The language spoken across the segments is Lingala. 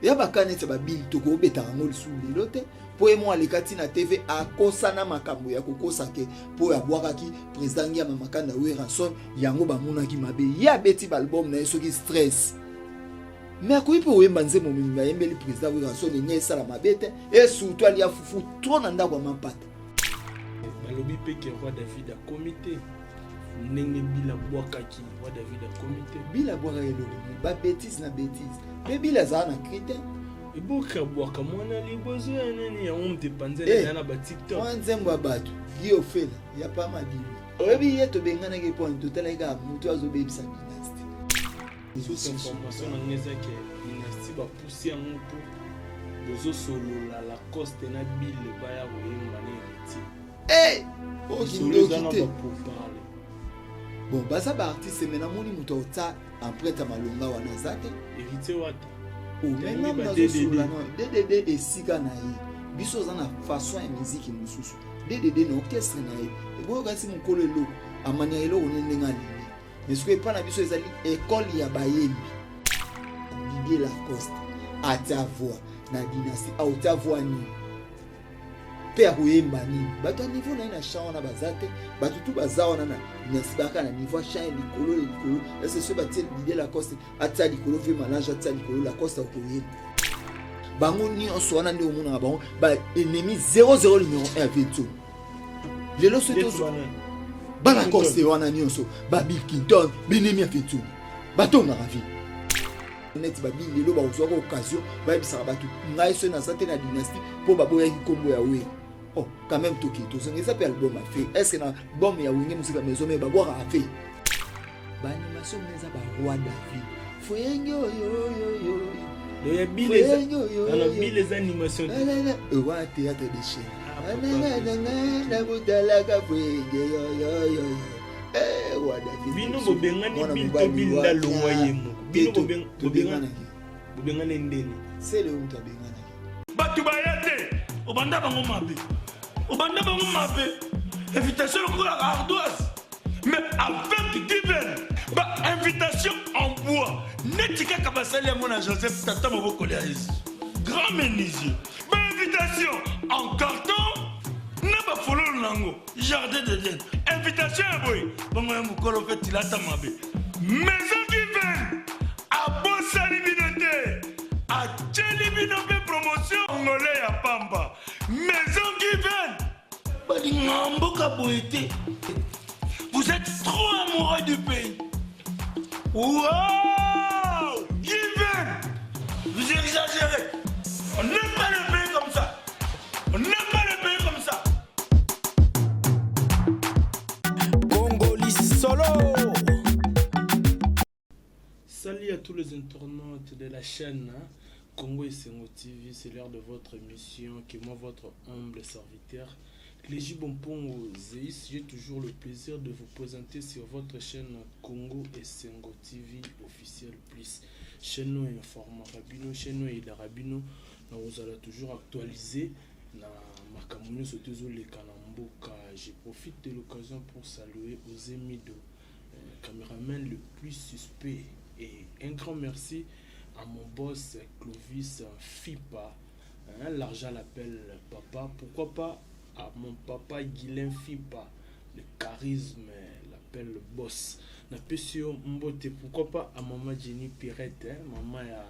Ya baka neti ya babili tokobetaka yango lisusu lelo te mpo ye moko aleka ti na tv akosana makambo ya kokosa ke mpo abwakaki président ngiama makanda werrason yango bamonaki mabe ye abeti baalbum na ye soki stress me akoki mpe koyemba nzembo mobimba ayembeli président werrason enge esala mabe te e surtout alia fufu trop na ndako ya mampata balobi mpe ke roi david akomi te ndenge bila abwakaki roi david akomi te bila abwakaki eloko ba betise na betise mpe bila azala na cri te eboka bwaka mwana liboso ya nani yango moto epanzela eh, na ba tiktok mwa nzembo ya bato giofela ya pa madilu oyebi ye tobenganaki mpo totalaki kaka moto azobebisa dynastie source information na ngai eza ke dynastie bapusi yango mpo bozosolola lacoste na bile baya koyemba na héritier eh, okindoki te bon baza baartiste me namoni moto aotya empreinte ya malonga wana aza te héritier wata omengam nazosolola na ddd esika na ye biso oza na façon ya miziki mosusu ddd na orchestre na ye eboyokasi mokolo eloko amania eloko ne ndenge alingi mais soki epai na biso ezali ekole ya bayembi didier lacoste atia voix na dynastie aotia voix nini mpe akoyemba nini bato ya niveau na ye na champ wana baza te bato tu baza wana na dynastie bayaka na niveau ya champ ya likolo ya likolo ese soki batie didier lacoste atia likolo vie malange atia likolo lacoste akoyemba bango nyonso wana nde omonaka bango ba ennemi 00 numéro 1 ya vie nzomi lelo soki tozwa balacoste wana nyonso babill clinton benemi ya fetuni batongaka vie neti babi lelo bakozwaka occasion bayebisaka bato ngai soki naza te na dynastie mpo baboyaki nkombo ya wenge oh quand même toki tozonga eza mpe album afe est ce que na album ya wenge mosika maison me babwakaka afe baanimation mne eza baroi david foyenge oyoyoyo bile eza animation wana théâtre de chaîne nakotalaka foyenge yoyoyoyo bino bobengani bile to bile ndalongwa ye moko bino bobengani ndeni sele oyo moto abenganaki bato baya te obanda bango mabe obanda bango mabe invitation lokola ardoise mais avec given ba invitation en bois neti kaka basali yango na joseph tata mobokoli ya yesu grand menuisier ba invitation en carton na bafololo na yango jardin d'eden invitation ya boye bongo ya mokolo mpe tilata mabe maison given abosani bino te atyeli bino mpe promotion ngole ya pamba maison given balingaka mboka boye te vous êtes trop amoureux du pays wow given vous exagérez on n'aime pas le pays comme ça on n'aime pas le pays comme ça Congoli solo Salut à tous les internautes de la chaîne hein, Congo et Sengo TV, c'est l'heure de votre émission qui moi votre humble serviteur Clégie Bompongo Zeis, j'ai toujours le plaisir de vous présenter sur votre chaîne Congo et Sengo TV officiel plus. Chaîne nous informera bino, chaîne nous aidera bino, nous allons toujours actualiser na makambo nyonso tozoleka na mboka. Je profite de l'occasion pour saluer Ozemido cameraman le plus suspect et un grand merci à mon boss Clovis Fipa hein, l'argent l'appelle papa pourquoi pas à mon papa Guylain Fipa le charisme l'appelle le boss napesi yo mbote pourquoi pas à maman Jenny Pirette hein, maman ya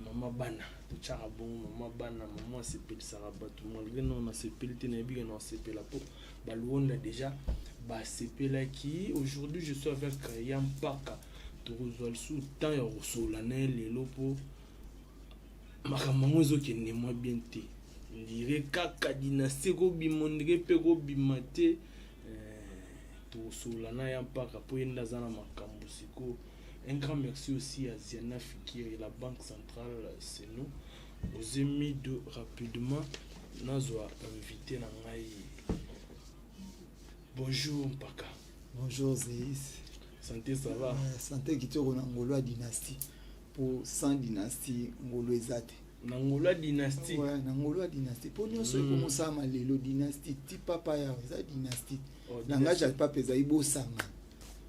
mama bana totyaka bongo mama bana mama asepelisaka bato malgré non nasepeli te nayebi ke nasepela mpo baluonda déjà basepelaki aujourd'hui je suis avec ya mpaka tokozwa lisusu temps ya kosolola na ye lelo mpo makambo yango ezokende mwa bien te ndire kaka dynastie ekobima ndire mpe ekobima te eh, tokosolola na ya mpaka mpo ye nde aza na makambo sikoyo un grand merci aussi à Ziana Fikir et la Banque Centrale c'est nous ozemi de rapidement nazwa invité na ngai bonjour mpaka bonjour zeis santé ça va euh, santé kitoko na ngolo ya dynastie po sans dynastie ngolo eza te na ngolo ya dynastie ouais, na ngolo ya dynastie mpo nyonso mm. ekomosalama lelo dynastie ti papa ya eza dynastie oh, langage ya papa ezali bosanga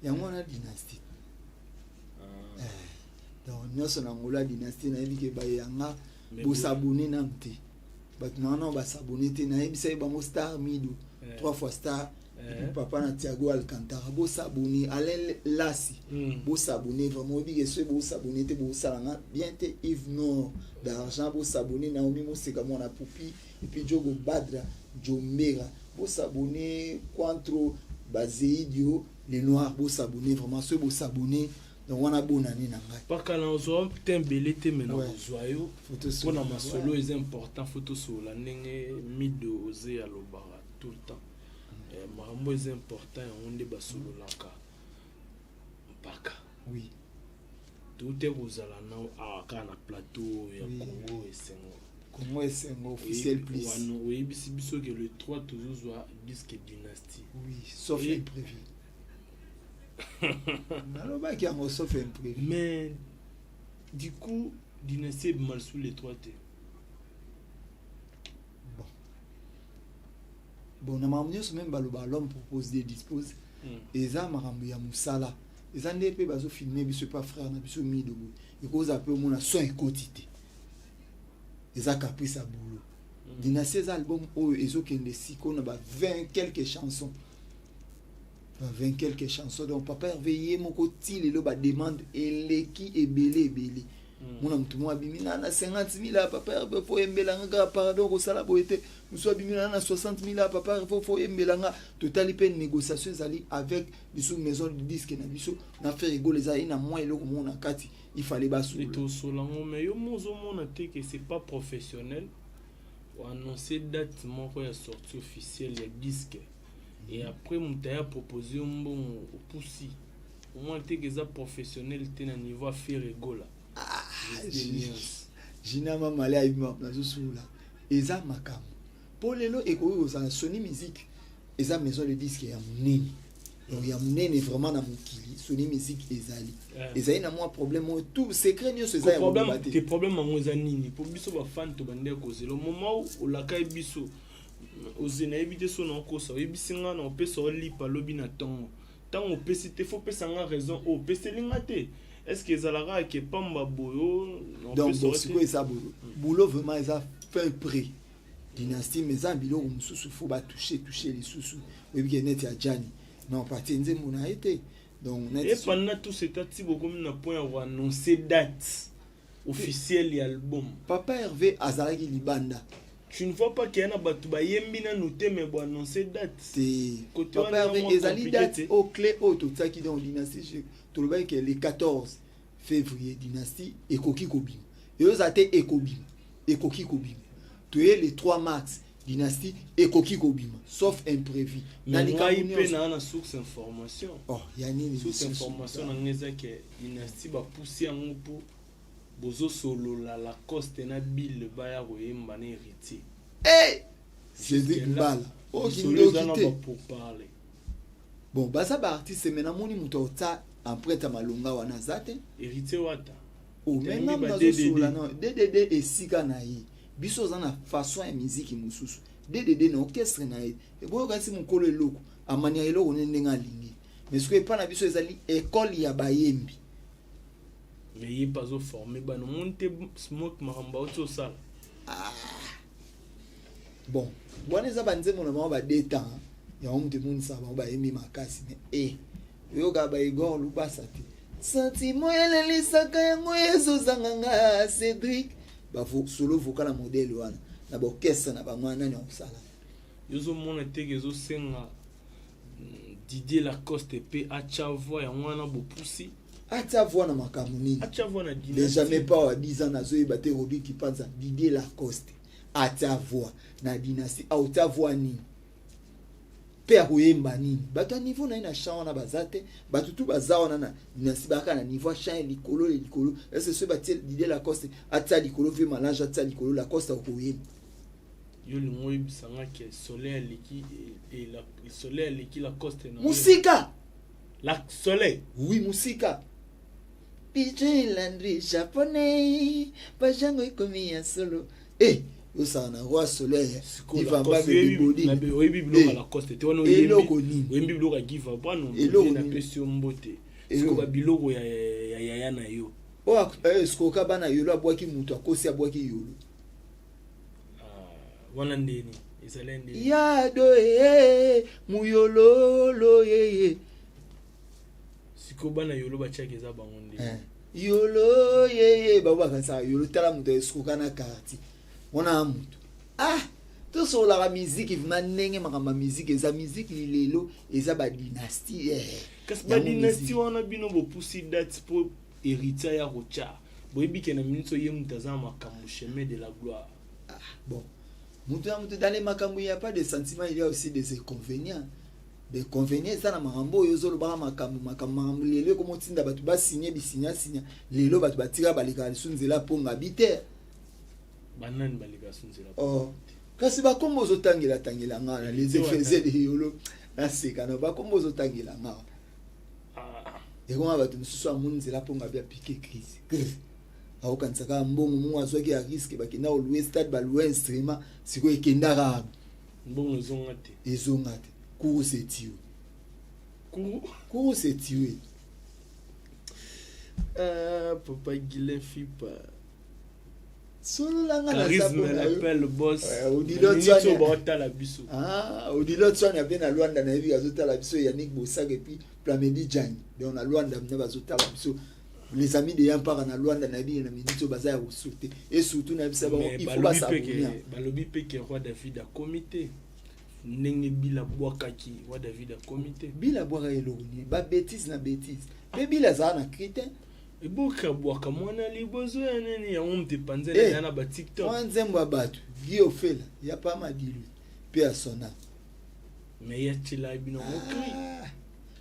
yango wana dynastie ah. eh, donc nyonso na ngolo ya dynastie nayebi ke bayanga. Bosabone nanu te, bato na wana basabone te. Nayebisaki bango star Mido, trois fois star, et puis papa na Tiago Alcantara, bosabone. Alain Lasi, bosabone vraiment. Oyebi ke soki bosabone te, bosalanga bien te. Yves Nord d'argent, bosabone. Naomi Moseka, mwana Pupi, et puis Jogo Badra Jombera, bosabone. Quantro Bazeidio le Noir, bosabone vraiment. Soki bosabone, donc wana bonani na ngai. Paka na ozwa te ebele te, me na kozwa yo mpona masolo eza important. Fo tosolola ndenge Mido Oze alobaka tout le temps. Makambo eza important, yango nde basololaka mpaka. Toute kozala na awa kaka na plateau ya Congo Esengo. Congo Esengo officiel plus. Wana oyebisi biso ke le 3 tozozwa disque Dynastie. Oui, sauf imprévu. Nalobaki yango, sauf imprévu. Mais du coup Dynastie ebima sous le 3 te? Bon, na makambo nyonso, même baloba l'homme propose, Dieu dispose. Eza makambo ya mosala, eza nde mpe bazofilme biso epa frère na biso Mido boye. Ekozala mpe omona son ekoti te, eza caprice ya boulot. Dynastie eza album oyo ezokende sikoyo na ba 20 quelques chansons, ba 20 quelques chansons. Donc papa Hervé ye moko ti lelo bademande eleki ebele ebele. Mona motu moko abimi na 50 000 ya papa Hervé, fo oyembelanga kaka, pardon, kosala boye te. Mosu abimi na 60 000 ya papa Hervé, fo oyembelanga. Totali mpe négociation ezali avec biso maison de disque na biso na Ferre Gola, ezali na mwa eloko moko na kati, il fallait basolola. Tosolango, mais yo mo ozomona te ke c'est pas professionnel oannonce date moko ya sortie officielle ya disque et après moto aya propose yo mbongo, opusi? Omona te ke eza professionnel te na niveau ya Ferre Gola? Jina Mamale ayebi nazosolola, eza makambo mpo lelo ekoki kozala Sony Musique, eza maison de disque ya monene, donc ya monene vraiment na mokili. Sony Musique ezali na mwa problème oyo, tout secret nyonso eza ya koloba te. Te, problème yango eza nini? Mpo biso bafani tobandeki kozela moment olakai biso oze. Nayebi te so na okosa, oyebisi nga na opesa olipa lobi na ntongo. Ntango opesi te, fo opesa nga raison oyo opeseli nga te. Est ce que ezalaka ke pamba boyo? Donc bon, sikoyo eza boyo, boulot vraiment eza fin prêt, Dynastie, mais eza biloko mosusu fo batouche touche lisusu. Oyebi ke neti ya Jani non, parti nzembo na ye te, donc Et pendant tout ce temps, ti bokomi na point ya koannoncer date officielle ya album. Papa Hervé azalaki libanda. Tu ne vois pas qu'il y a bato bayembi nanu te, mais boannonce date? Te, papa Hervé, ezali date oyo clé oyo totiaki. Donc Dynastie, tolobaki ke le 14 février Dynastie ekoki kobima. Eyoza te, ekobima, ekoki kobima. Toye le 3 mars, Dynastie ekoki kobima, sauf imprévu. Na ngai mpe naa na source information. Oh, ya nini? Source information na ngai eza ke Dynastie bapusi yango mpo bozosolola Lacoste na Bill baya koyemba na Héritier. Hey! Cédric Mbala. Okindoki te pour parler. Bon, baza baartiste, mais namoni moto aota empreinte ya malonga wana aza te. Héritier Wata. Omenga nazosola na DDD esika na ye. Biso oza na façon ya miziki mosusu. DDD na orchestre na ye, eboyokasi mokolo eloko amania eloko ne ndenge alingi, mais soki epa na biso ezali école ya bayembi. Mais ye mpe azoforme bana, omoni te Smoke makambo auti osala? Ah. Bon, wana eza banzembo na bango ba temps yango, moto emonisaka bango bayembi makasi, mais e oyoka baigor Lubasa te, sentiment elelisaka yango ezozanga nga. Cédric solo vocal na modèle wana na baorchestre na bango wana, nani akosala? Yozomona teke ezosenga Didier Lacoste mpe atya voix, yango wana bopusi. Atia voix na makambo nini? Atya voix na Déjà même pas wa 10 ans nazoyeba te. Rodrigue Kipanza, Didier Lacoste atia voix na Dynastie, aotia voix nini mpe akoyemba nini? Bato ya niveau na ye na champ wana baza te. Bato tu baza wana na Dynastie bayaka na niveau ya champ ya likolo ya likolo. Ese soki batie Didier Lacoste atia likolo, ve Malange atia likolo, Lacoste akoyemba? Yo lingo oyebisanga ke Soleil aleki Soleil aleki Lacoste na Mosika. La Soleil? Oui, mosika. PJ Landry japonais, bajango ekomi ya solo e osala na Roi Soleil. Oyebi biloko ya Lacoste te wana. Eloko nini? Oyembi biloko ya Giva Bwana, napesi yo mbote. Siko babiloko ya yaya na yo. Oyo escroka bana Yolo, abwaki moto, akosi, abwaki Yolo. Ah, wana ndeni ezali ndeni? Yado e muyololo yeye. Sikoyo bana Yolo batiaka, eza bango nde. Eh. Yolo yeye, bango bakanisaka Yolo. Tala moto escroka na quartier wana ya moto. Ah, tosololaka miziki vraiment ndenge makambo ya miziki eza. Miziki lelo eza badynastie, eh. Kasi Yango badynastie miziki. wana, bino bopusi date mpo héritier ya kotya. Boyebi ke na minute oyo ye moto aza na makambo, chemin de la gloire. Ah, bon, moto na moto dans les makambo, il y a pas de sentiment, il y a aussi des inconvénients. Des inconvénients eza na makambo oyo ozolobaka. Makambo, makambo, makambo lelo ekoma otinda bato basigne bisinya-sinya. Lelo bato batika balekaka lisu nzela mpo ngabi te. Banani baleka so nzela? Oh. Kasi bakombo ozotangela tangela nga na les Efeze de Yolo, naseka na bakombo ozotangela nga. Ah. Ekoma bato mosusu amoni nzela mpo ngabi apike crise. Grr. Akokanisa kaka mbongo mongo azwaki ya risque. Bakenda kolouer stade, balouer instrument, sikoyo ekendaka. Mbongo ezonga te. Ezonga te. Course etue. Kuru. Course etue. Ah, papa Guilin Fipa. Sololanga na Charisme. sapo na yo. L'appel boss. Ouais, Odilo Na minute oyo Tswane. baotala biso. Ah, Odilo Tswani ape na Lwanda, nayebi azotala biso. Yannick Bosak et puis Plamedi Jani, donc na Lwanda mna bazotala biso. Les amis de Yampaka na Lwanda, nayebi na minute oyo baza ya kosote. Et surtout nayebisa bango, Mais il faut balobi mpe bas'abonner. balobi mpe ke roi David akomi te. Ndenge bila bwakaki roi David, akomi te. Bila bwaka eloko nini? Babétise na bétise mpe bila azala na cri te. Eboka bwaka mwana liboso ya nini yango moto epanzela. Eh, ya na baTikTok. Mwa nzembo ya bato Gi Ofela ya pa madilu mpe ya sona. Mais ya tiela bino yango cri. Ah.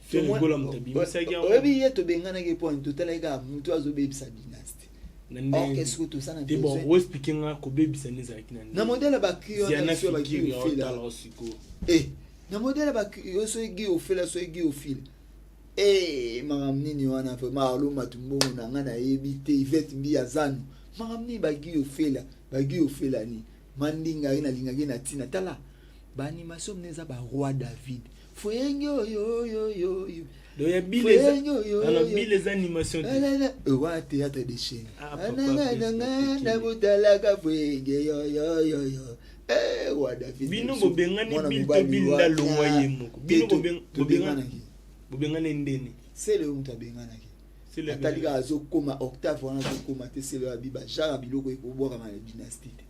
Ferre Gola moto abimisaki yango. Oyebi ye, tobenganaki mpo totalaki kaka motu azobebisa dynastie. Na Or ndenge que toza na te, bon, besoin oexpliquer nga kobebisa nde ezalaki na na modèle ya bacri wana. Ziana Biso ya bagi Fikiri Ofela. aotala sikoyo. Eh, na modèle ya bacri oyo, soki Gi Ofela, soki Gi Ofila, eh, makambo nini wana vraiment? Alomatu mbongo na nga, nayebi te. Ivete Mbi ya zanu, makambo nini? Bagi Ofela, bagi Ofela nini? Mandinga ye nalingaki na ntina. Tala baanimation mne eza baroi David foyenge oyoyoyoyo. Donc ya bile Foyenge oyo. na bile eza animation te. Wana théâtre de chaîne. Ah, papa, Na botalaka foyenge yoyoyoyo, roi David. Bino biso. bobengani Mwana Bill to mobali Bill wana. ndalongwa ye moko? Bino Te, tobenganaki. Bobengani ndeni? Sele oyo moto abenganaki. Sele. Atali kaka azokoma octave wana, azokoma te. Sele oyo abi bajara biloko ekobwakama na dynastie te.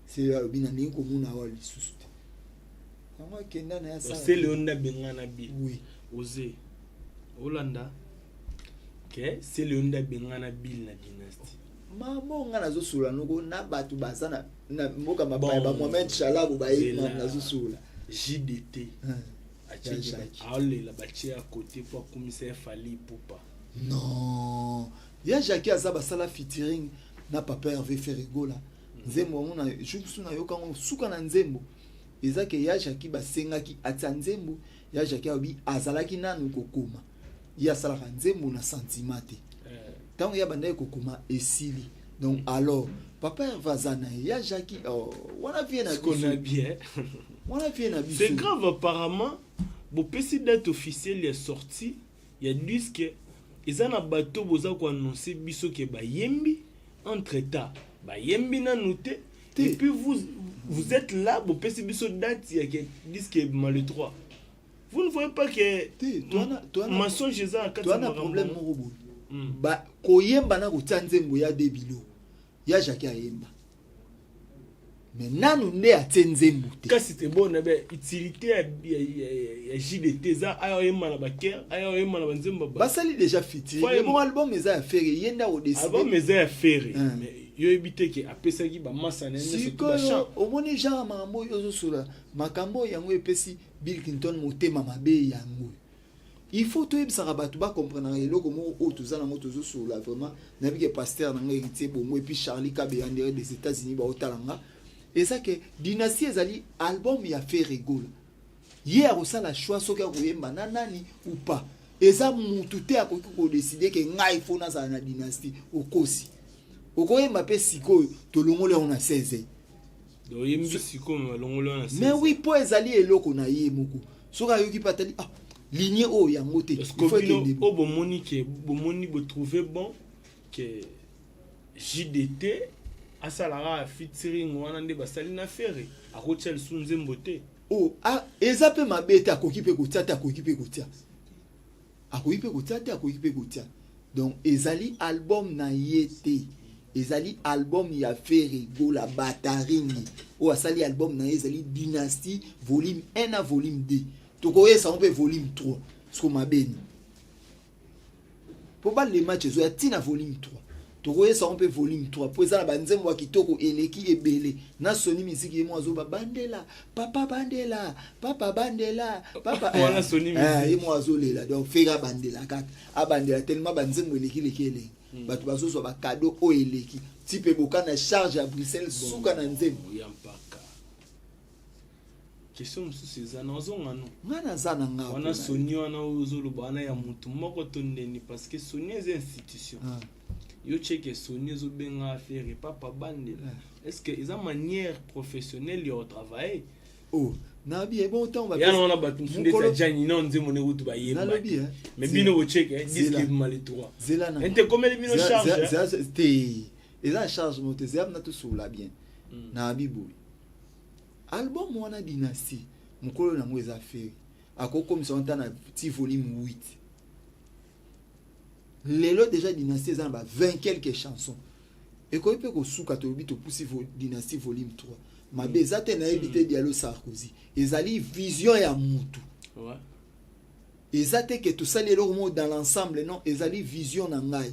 Sele oyo alobi na ndenge komona awa lisusu te, yango akenda na ye asala. Sele oyo nde abengana Bill? Oui. Oze olanda ke Sele oyo nde abengana Bill na dynastie? Mamo, nga nazosola noko na bato baza na mboka mapaya. Bon. Bamohamed Shalabo bayebi. Zela. Mamo, nazosola. JDT Ya atie Jacques. aolela, batie ya côté mpo akumisa ye Fally Ipupa. Non, ya Jacques aza basala featuring na papa Hervé Ferre Gola. Nzembo yango na jour mosusu nayoka yango, suka na nzembo eza ke ya Jacques basengaki atia nzembo. Ya Jacques alobi azalaki nanu kokoma, ye asalaka nzembo na sentiment te. Ntango ya bandaki kokoma esili. Donc alors papa Hervé aza na ye, ya Jacques, oh, wana vie na Ce qu'on a biso. bien. Wana vie na biso. C'est grave, apparemment bopesi date officielle ya sortie ya disque, eza na bato boza koannonce biso ke bayembi, entre temps bayembi nanu te. Te. Et puis vous, vous êtes là, bopesi biso date ya ke disque ebima le 3. Vous ne voyez pas que Te, mensonge eza na kati toa ya na makambo problème yango? moko boye. Ba koyemba na kotia nzembo ya de biloko ya Jacques ayemba, mais nanu nde atie nzembo te. Kasi te, bona be utilité ya JDT eza aya oyemba na baker, aya oyemba na banzembo Basali déjà featuring. Bongo album eza ya Ferre, ye nde akodécider. Album eza ya Ferre. Hein. Mais yo yebi te ke apesaki bamasa na ye nyonso to Sikoyo bachamp. omoni genre ya makambo oyo ozosola, makambo oyo yango epesi Bill Clinton motema mabe. Yango il faut toyebisaka bato bacomprenaka eloko moko oyo toza nango, tozosola vraiment. Nayebi ke pasteur na ngai Héritier Bongo et puis Charlie Kabe Andere des États-Unis baotala nga. Eza ke dynastie ezali album ya Ferre Gola. Ye akosala choix soki akoyemba na nani ou pas. Eza mutu te akoki kodécider ke ngai fo nazala na dynastie. Okosi, okoyemba mpe sikoyo tolongoli yango na 16. Donc oyembi sikoyo, me balongoli wana. Mais oui, mpo ezali eloko na ye moko. Soki ayoki mpe atali, ah, ligne oyo yango te, il faut Bino ekende. oyo bomoni ke bomoni botrouve bon. Que JDT asalaka featuring wana nde basali na Ferre, akotia lisusu nzembo te. Oh, ah, eza mpe mabe te, akoki mpe kotia te, akoki mpe kotia, akoki mpe kotia te, akoki mpe kotia. Donc ezali album na ye te, ezali album ya Ferre Gola Bataringi oyo asali album na ye, ezali Dynastie volume 1 na volume 2. Tokoyesa yango mpe volume 3 siko mabeni mpo bale match ezoya ntina volume 3, tokoyesa yango mpe volume 3 mpo eza na banzembo ya kitoko eleki ebele na Sony Musique. Ye mo azoba bandela papa, bandela papa, bandela papa. Wana Sony Musique. Ye mo azolela. Donc Ferre abandela kaka, abandela tellement banzembo eleki leki elengi. Bato bazozwa bacadeaux oyo eleki ti mpe boka na charge ya Bruxelles, suka na nzembo. Ya mpaka question mosusu eza na ozonga no. Nga naza na nga. Wana Sony wana oyo ozoloba wana ya motu moko to ndeni? Parce que Sony eza institution. Yo cheke Sony ezobenga Ferre papa bandela. Est ce que eza manière professionnelle ya kotravailler? Oh, nabi ebon ntango yana wana bato mosusu ndeti ajani na nzembo nde kutu bayemba. Nalobi, eh. Mais bino bocheke disque ebima le 3. Zela na ente ekomeli bino charge. Te, eza charge mo te, zela na tosola bien. Nabi boye, album wana Dynastie, mokolo nango eza Ferre, akokomisa ngo ta na ti volume 8. Lelo déjà Dynastie eza na ba 20 quelques chansons, ekoki mpe kosuka. Tolobi topusi Dynastie volume 3, mabe eza te. Nayebi te, Dialo Sarkozy, ezali vision ya mutu. Eza te ke tosali eloko moko dans l'ensemble, non, ezali vision na ngai.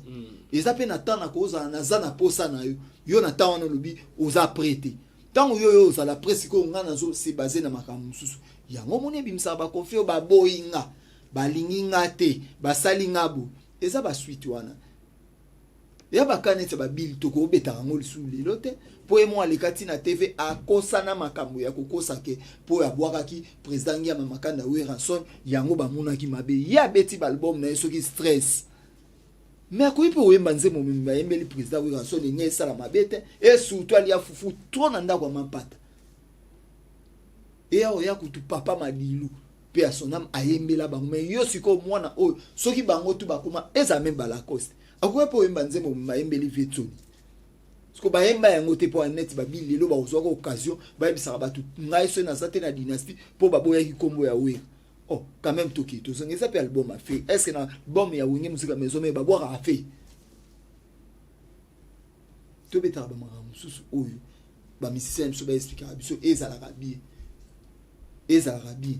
Eza mpe na temps na kozala naza na posa na yo, yo na temps wana olobi oza prêt te. Ntango yo oyo ozala prêt, sikoyo ngai nazo se base na makambo mosusu. Yango moni ebimisaka baconflits oyo, baboyi nga, balingi nga te, basali nga boye. Eza basuite wana ya baka neti ya babili, tokobetaka yango lisusu lelo te mpo ye mo aleka ntina TV, akosana makambo ya kokosa ke mpo abwakaki président Ngiama Makanda Werrason. Yango bamonaki mabe. Ye abeti baalbum na ye soki stress, mais akoki mpe koyemba nzembo memi bayembeli président Werrason enge esala mabe te. E surtout alia fufu trop na ndako ya mapata, eya oya kutu papa Madilu mpe ya son âme ayembela bango. Mais yo sikoyo mwana oyo, soki bango tu bakoma eza même balacoste, akoki mpe oyemba nzembo bayembeli Vetsoni siko bayemba yango te mpo neti babili lelo bakozwaka occasion bayebisaka bato ngai soki naza te na Dynastie mpo baboyaki nkombo ya Wera. Oh, quand même, toki tozonga, eza mpe album afe. Est ce que na album ya Wenge Musica Maison Mère babwakaka fe? Tobetaka bamakambo mosusu oyo bamisicien biso baexplikaka biso, ezalaka bien, ezalaka bien.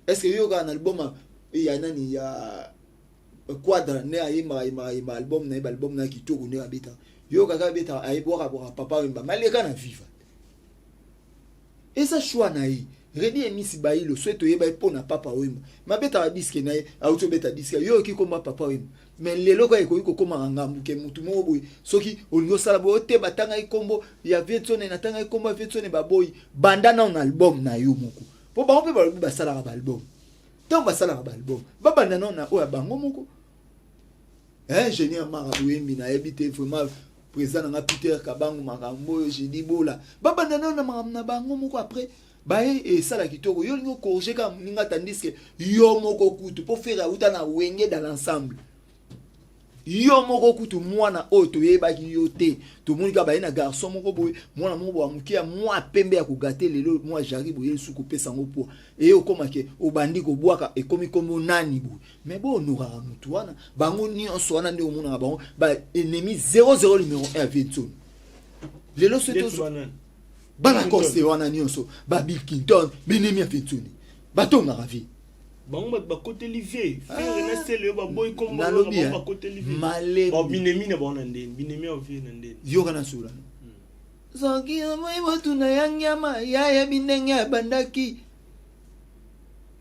Est ce que yo kaka na album ya nani, ya Quadra, nde ayembaka, ayembaka, ayemba album na ye, baalbum na ye kitoko nde abetaka, yo kaka abetaka, ayebwaka bwaka papa Wemba maleka na Viva? Eza choix na ye. Redi Emisi Bailo, so toyeba ye mpo na papa Wemba, mabetaka disque na ye, auti obeta disque, yo oyoki komba papa Wemba. Mais lelo kaka ekoki kokomaka ngambu ke mutu moko boye, soki olingi osala boye te, batangaki nkombo ya Vietsone, natangaki nkombo ya Vietsone, baboyi. Banda nao na album na yo moko, mpo bango mpe balobi basalaka baalbum. Ntango basalaka baalbum, babanda nao na oyo ya bango moko. Ingénieur Mara Boyembi, nayebi te vraiment, président na nga Peter Kabangu, makambo oyo jedi bola, babanda nao na makambo na bango moko, après baye esala kitoko. Yo olingi ocorriger kaka moninga, tandis que yo moko kutu mpo Ferre auta na Wenge dans l'ensemble. Yo moko kutu mwana oyo toyebaki yo te, tomoni kaka baye na garçon moko boye, mwana moko boye moke ya mwa pembe ya kogate. Lelo mwa jari boye lisusu kopesa yango poa eye okóma ke obandi kobwaka, ekomi kombo nani boye. Mais bohonoraka motu wana. Bango nyonso wana nde omonaka bango baennemi 00 numéro 1 ya Viensoni lelo. Soki balacoste wana nyonso, babill Clinton, benemi ya Viensoni, batongaka vie. Bango bato bakoteli vie Ferre na sele oyo baboyi kombo. Nalobi bakoteli vie. Malembe. Binemi na bango na ndeni, binemi ya vie na ndeni. Yoka na sula, soki omoi botuna ya ngiama, yayebi ndenge abandaki.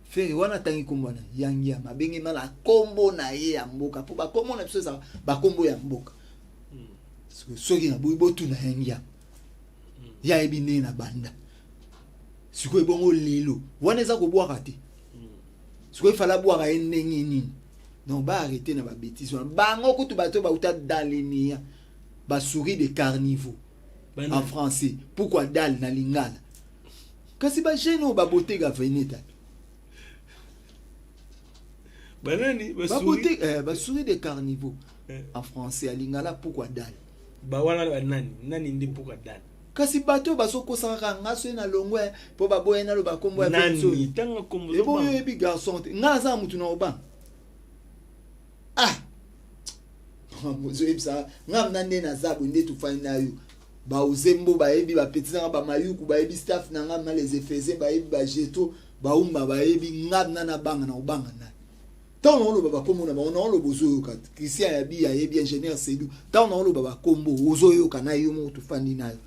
Ferre wana atangi nkombo wana ya ngiama, abengema na nkombo na ye ya mboka, mpo bakombo na biso ezalaka bakombo ya mboka. Soki naboyi botuna ya ngiama, yayebi ndenge na banda. Sikoyo ebongo lelo wana eza kobwaka te. Sikoyo efala abwaka ye ndenge nini? Donc baarrêter na babêtises wana. Bango kutu bato bauta dans le néant, basouris de carnivore en français. Pourquoi dal na lingala? Kasi bajeune oyo babotega veneta. Banani? Basouris de carnivore. En français, alingala pokwa dal. Ba wana ba nani nani nde pokwa dal? Kasi bato oyo bazokosaka kaka nga soki na longwe mpo baboya naloba nkombo ya nani, tanga nkombo. Eboyo oyebi garçon te, nga aza na motu na obanga. Ah, ozoyebisa nga mna nde naza boye, nde tofandi na yo, baozembo bayebi, bapeti nanga, bamayuku bayebi, staff na nga mna, les Éphésiens bayebi, bajeto baumba bayebi. Nga mna nabanga na kobanga nani? Ntango naoloba bakombo na bango, naoloba ozoyoka. Christian Yabi ayebi, ingénieur Sedu. Ntango naoloba bakombo, ozoyoka na yo moko, tofandi na yo.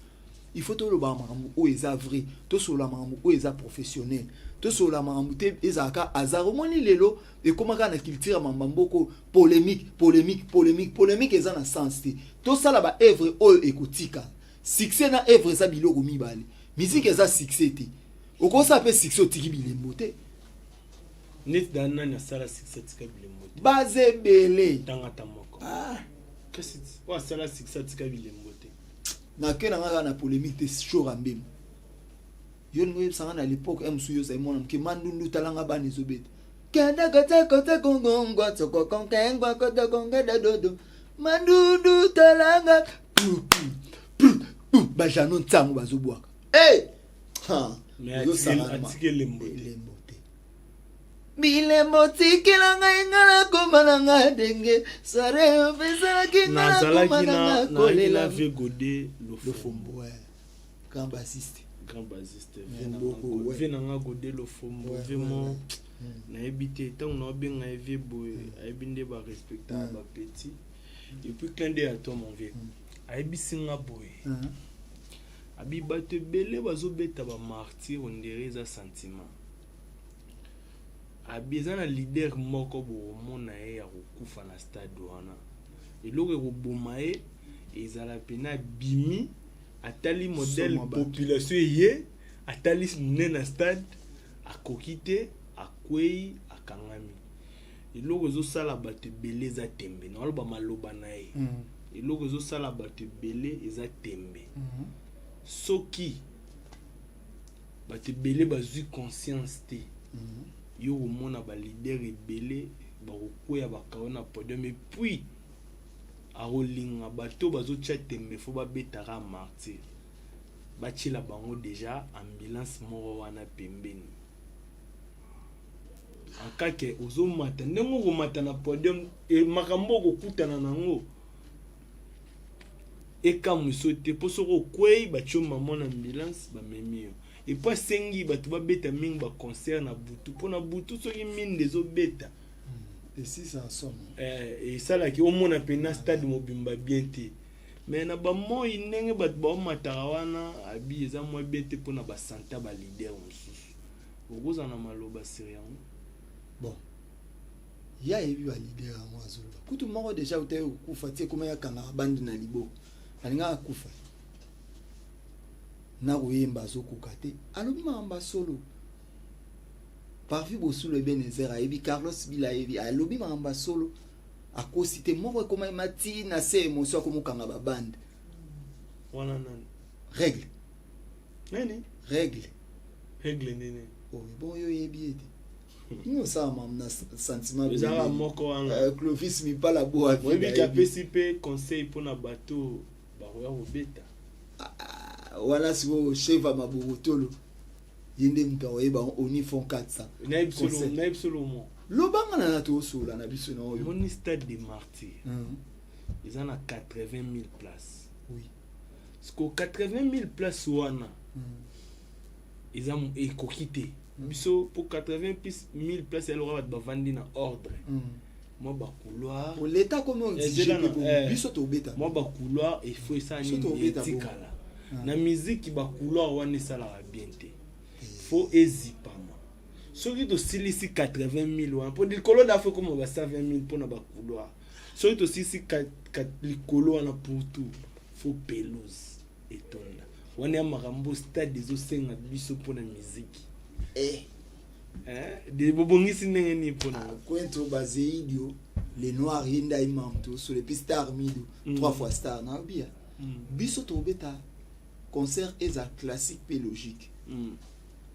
Il faut tolobaka makambo oyo eza vrai, tosolola makambo oyo eza professionnel, tosolola makambo te ezalaka hasard. Omoni lelo ekóma kaka na culture ya mamba mboko, polémique, polémique, polémique, polémique eza na sens te. Tosala baœuvre oyo ekotika succès. Na œuvre eza biloko mibale. Musique eza succès te, okosala mpe succès, otiki bilembo te. Neti da nani asala succès atika bilembo te? Baza ebele. Tanga ata moko. Ah. Kasi oyo asala succès atika bilembo te. Nake na nga kaka na polémique te. Shora Mbemba, yo ningo oyebisanga na l'époque ya mosusu, yo ozali mwana moke. Mandundu, talanga bana ezobeta kendakatakotekongongwa tsokokonkengwa kotokongedadodo. Mandundu, talanga bajano ntango bazobwaka. Hey! Atiki elembo. Elembo te, bilembo tikela ngai, nga nakoma na nga ndenge soirée opesalaki nga, nakoma na nga kolela. Vieux Godé. Lofombo, grand bassiste. Grand bassiste, vieux na nga Godé Lofombo, vraiment nayebi te ntango naobenga ye vieux boye, ayebi nde barespectaka bapetit. Et puis clin d'œil à toi, mon vieux. Ayebisi nga boye, abi bato ebele bazobeta bamartyr, on dirait eza sentiment. Abi eza na leader moko bokomona ye ya kokufa na stade wana, eloko ekoboma ye ezala pena abimi, atali modèle population eye, atali monene na stade, akoki te, akwei, akangami. Eloko ezosala bato ebele eza tembe. Naoloba maloba na ye. Eloko ezosala bato ebele eza tembe. Soki bato ebele bazwi conscience te, yo komona baleader ebele bakokweya, bakao na podium. Et puis akolinga bato bazotia tembe, fo babetaka martyr, batiela bango déjà ambulance moko wana pembeni akake. Ozomata ndenge okomata na podium e, makambo okokutana nango ekamwiso te, mpo soki okwei, batie mama na ambulance, bamemi yo. Et puis asengi bato babeta mingi baconcert na butu, mpo na butu soki minde ezobeta, esalaki omona mpena stade mobimba bien te. Mais na bamoi, ndenge bato baomataka wana, abi eza mwa bien te mpona basanté ya baleader mosusu. Okozala na maloba sur yango? Bon, ye ayebi baleader yango azoloba. Kutu moko déjà utaki kokufa ti ekoma yakangaka bandi na liboko, alingaka akufa na koyemba, azokoka te. Alobi makambo ya solo. Parvi Bosulu, Ebenezer ayebi, Carlos Bila ayebi. Alobi makambo ya solo, akosi te. Moko ekoma mati na se, émotion, akomokanga babande. Wana nani? Règle. Nani? Règle. Règle nini? Oh, bon, yo oyebi ete nini osala mamu na sentiment. Ezalaka moko wana. Clovis Mipala Boa. Oyebiki apesi mpe conseil mpona bato bakoya kobeta. Wana sikoyo Sheva Maborotolo, ye nde moto akoyeba oni fond 400. Nayebi solo mo. Lobanga na tosola na biso na oyo. Moni stade de Martyr eza na 80 000 places. Siko 80 000 places wana eza ekoki te biso mpo 80 000 places yaloka bato bavandi na ordre, mwa bacouloir. Leta komi biso tobeta. Mwa bacouloir efo esala nini? Etikala na miziki, bacouloir wana esalaka bien te, fo ezipama. Soki tosilisi 80 000 wana, mpo likolo na fo ekoma ba 120 000 mpona bacouloir, soki tosilisi likolo wana, pour tout fo pelouse etonda. Wana ya makambo stade ezosenga biso mpona miziki. Bobongisi ndenge nini mpona? Kwento Bazeidio le noir, ye nde ayima moto osolo. Et puis star mido, trois fois star nayobia. Biso tobeta concert eza classique mpe logique.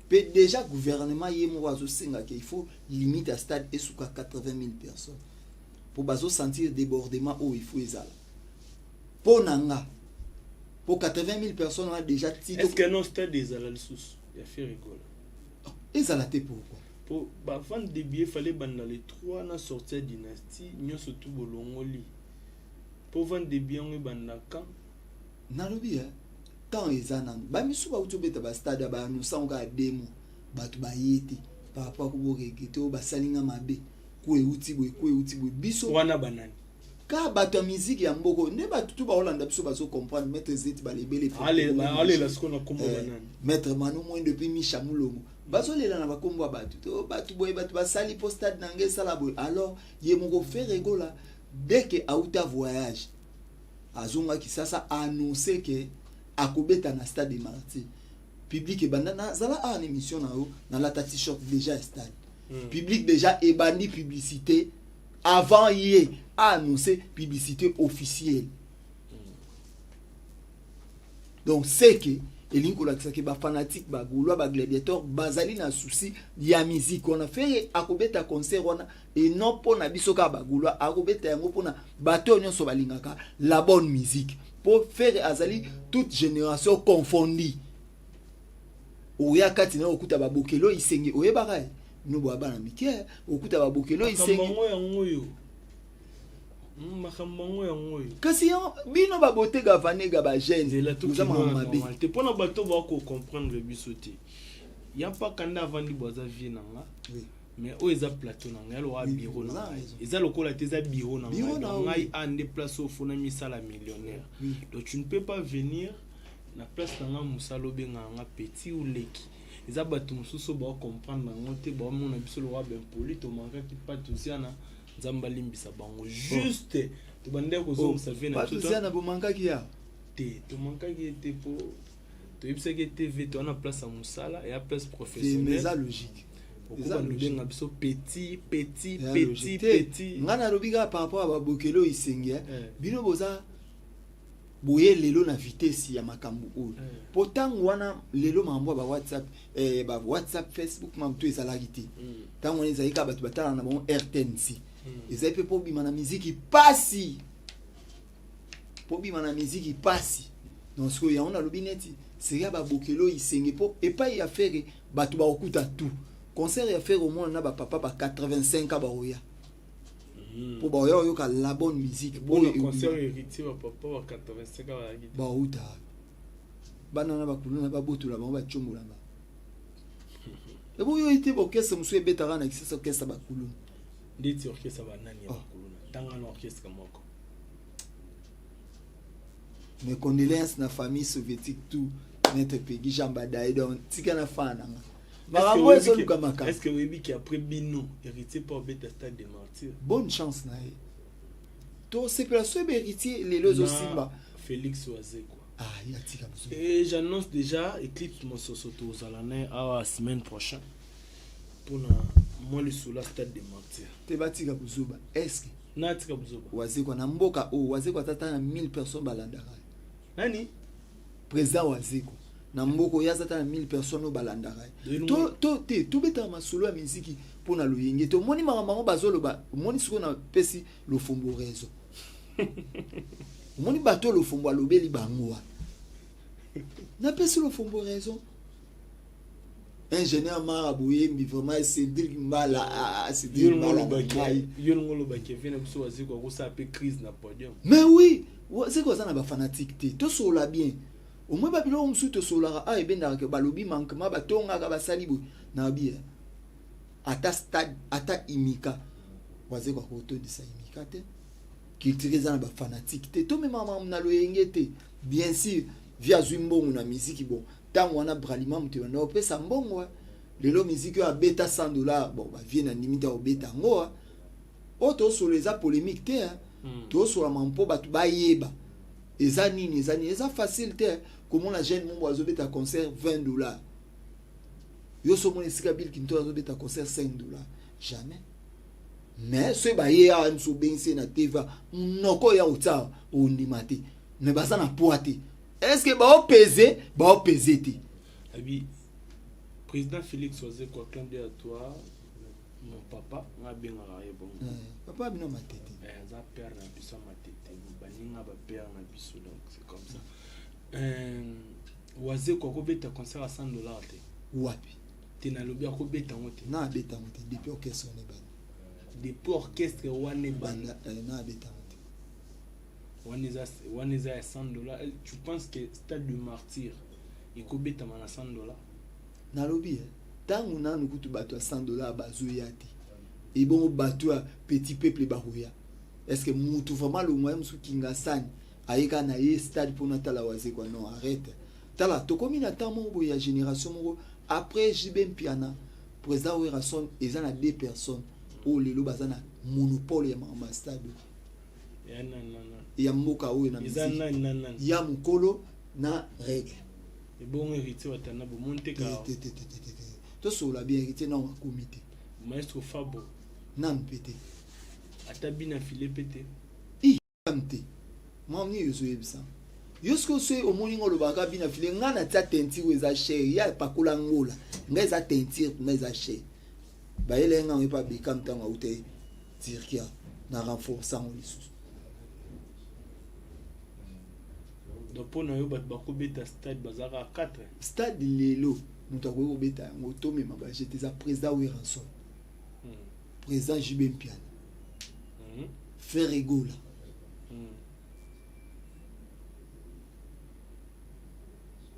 Mpe déjà gouvernement ye moko azosengaka, il faut limite ya stade esuka 80 000 personnes. Mpo bazosentir débordement oyo il faut ezala mpo na nga, mpo 80 000 personnes wana déjà ti. Est ce que non, stade ezala lisusu ya Ferre Gola? Ezala te, pourquoi? Po bavente de billets fallait banda le 3 na sortie ya Dynastie nyonso tu bolongoli, po vente de billets yango ebanda quand? Nalobi ya temps eza nano. Bamisu bauti obeta bastade ya baannonce kaka 2 mois, bato baye te par rapport ko boregretter oyo basalinga mabe, ku euti boye, ku euti boye. Biso Wana banani? Ka bato ya miziki ya mboka nde bato tu baolanda biso, bazocomprendre. Maître Zeti balebele. Alela sikoyo na kombo banani? Maître Manu Mwendo, et puis Misha Mulongo, bazolela na bakombo ya bato to bato boye, bato basali mpo stade na ngai esala boye. Alors ye moko Ferre Gola, dès que auta voyage, azongaki sasa, annonce ke akobeta na Stade de Martyr, public ebanda. Nazala awa na émission na yo, nalata t-shirt déjà ya stade. Public déjà ebandi publicité avant ye a annoncé publicité officielle. Donc c'est que elingi kolakisa ke bafanatique, bagaulois, bagladiateur bazali na souci ya musique wana. Ferre akobeta concert wana et non mpo na biso kaka bagaulois, akobeta yango mpona bato oyo nyonso balingaka la bonne musique, mpo Ferre azali toute génération confondue. Oya kati na yo, okuta babokelo isenge, oyebaka ye bino boya bana mike, okuta babokelo isenge. Makambo yango oyo, makambo yango oyo. Kasi yango bino babotega vanega bagene. Nzela. Boza makambo mabe. Normal te mpona bato bakocomprendre biso te. Ya mpaka nde avandi bo aza vie na nga. Mais oyo eza plateau na ngai, aloka bureau na ngai eza lokola te, eza bureau na ngai. Donc ngai a nde place oyo fona misala millionnaire. Donc tu ne peux pas venir na place na ngai, mosala, obengaka nga petit ou leki. Eza bato mosusu oyo baocomprendre yango te, baomona biso lokola baimpoli. Tomankaki pa toziana, Nzambe alimbisa bango. Juste tobandaki kozongisa vie na biso. Toziana bomankaki ya Te, tomankaki ye te, mpo toyebisaki ye TV toza na place ya mosala, eya place professionnelle. Eza logique. Okobanda obenga biso petit, petit, petit, petit. Ngai nalobi kaka par rapport ya babokelo oyo isenge. Bino boza boye lelo na vitesse ya makambo oyo, mpo ntango wana, lelo makambo ya bawhatsapp, ba WhatsApp, Facebook, makambo to ezalaki te. Ntango wana ezalaki kaka bato batalaka na bango RTNC. Ezali mpe mpo bima na miziki pasi, mpo bima na miziki pasi. Donc sikoyo yango nalobi neti seria babokelo isenge, mpo epai ya Ferre bato bakokuta tout. Concert ya Ferre, omona na bapapa ba 85 ans bakoya mpo baoya oyoka la bonne musique. Oyo concert Héritier, bapapa ba 85 ans bazalaki? Bauta bana na bakulu na babotola bango, bacombola bango. Eboyo ete baorchestre mosusu ebetaka na Kisasa, orchestre bakulu. Ndeti orchestre banani ya bakulu? Na ntanga na orchestre moko. Mes condoléances na famille soviétique, tout maître Pegi Jean Badaye. Donc tika na fa nanga makambo ezoluka makambo. Est ce que oyebi ki après bino, Héritier mpo abeta Stade de Martyr? Bonne chance na ye, tosepela so ebe Héritier lelo ezosimba. Félix Wazekwa. Ah, ya tika mosusu. Et j'annonce déjà Eclipse Mososo, tozala na ye awa semaine prochaine mpona mwa lisolo ya Stade de Martyr. Te, batika kozuba, est-ce Natika buzoba? Wazekwa na mboka oyo, Wazekwa ata na 1000 personnes balandaka. Nani? Président Wazekwa na mboka oyo aza ta na 1000 personnes oyo balandaka ye. To te, tobetaka masolo ya miziki mpo na loyenge te. Omoni makambo yango bazoloba, omoni sikoyo napesi Lofombo raison. Omoni bato oyo Lofombo alobeli bango wana, napesi Lofombo raison. Ingénieur Mara Boyembi, vraiment Cédric Mbala, ah, ah, Cédric Mbala na ngai. Yo longo olobaki vie na biso, Wazekwa akosala mpe crise na podium. Mais oui, seke oza na bafanatique te. Tosolola bien, omoi babiloko mosusu tosololaka awa ebendaka ke balobi manquement, batongaka, basali boye na babi. Ata stade, ata Imika, Wazekwa akotondisa Imika te. Culture eza na bafanatique te. Tomemaka makambo na loyenge te. Bien sûr, vi azwi mbongo na miziki. Bon, ntango wana Bralima moto ebanda kopesa mbongo. Lelo miziki oyo abeta 100 $, bon, bavie na ndimi te akobeta yango. Oyo tosolo eza polémique te. Tosolama mpo bato bayeba eza nini, eza nini. Eza facile te komona jeune mombo azobeta concert 20 $. Yo so omona esika Bill Clinton azobeta concert 5 $? Jamais. Mais soki baye awa, mosu obengisi ye na TV, monoko oyo ya kotia, ondima te. Mais baza na poids te. Est ce que baopese? Baopese te. Abi président Félix Wazekwa, clin d'œil à toi. Mon papa nga abengaka ye bongo. Eh, papa bino matete. Eh, aza père na biso matete, baninga ba père na biso, donc c'est comme ça. Euh, Wazeko akobeta concert à 100 $ te. Wapi? Te, nalobi akobeta yango te. Na abeta yango te depuis orchestre wana ebanda. Depuis orchestre wana ebanda. Eh, na abeta yango te. Wana eza ya 100 $. Tu penses que stade de martyr ekobetama na 100 $? Nalobi ntango nanu kutu bato ya 100 $ bazoya te, ebongo bato ya petit peuple bakoya? Est ce que mutu vraiment longwa ye mosusu Kingasani ayeka na ye stade mpona tala Wazekwa? Non, arrête. Tala, tokomi na temps moko boye ya génération moko après JB Mpiana, président Werrason. Eza na deux personnes oyo lelo baza na monopole ya makambo ya stade ya mboka oyo na ya mokolo na règle. Ebongo Héritier Watana, bomoni te? Tosolola bien, Héritier nano akomi te. Maestro Fabo? Nanu mpe te. Ata bina file mpe te? Te, mwa nini ozoyebisa yo soki osoki omoni nga olobaka bina file, nga natia teinture oyo eza cher, ya pakola ngola nga eza teinture mpena eza cher, bayele nga yango epa Bekam ntango auta Turquia na renforce yango lisusu. Donc mpo na yo, bato bakobeta stade bazalaka 4? Stade lelo, moto akoki kobeta yango, tomema bajete, eza président Werrason, président JB Mpiana, Ferre Gola,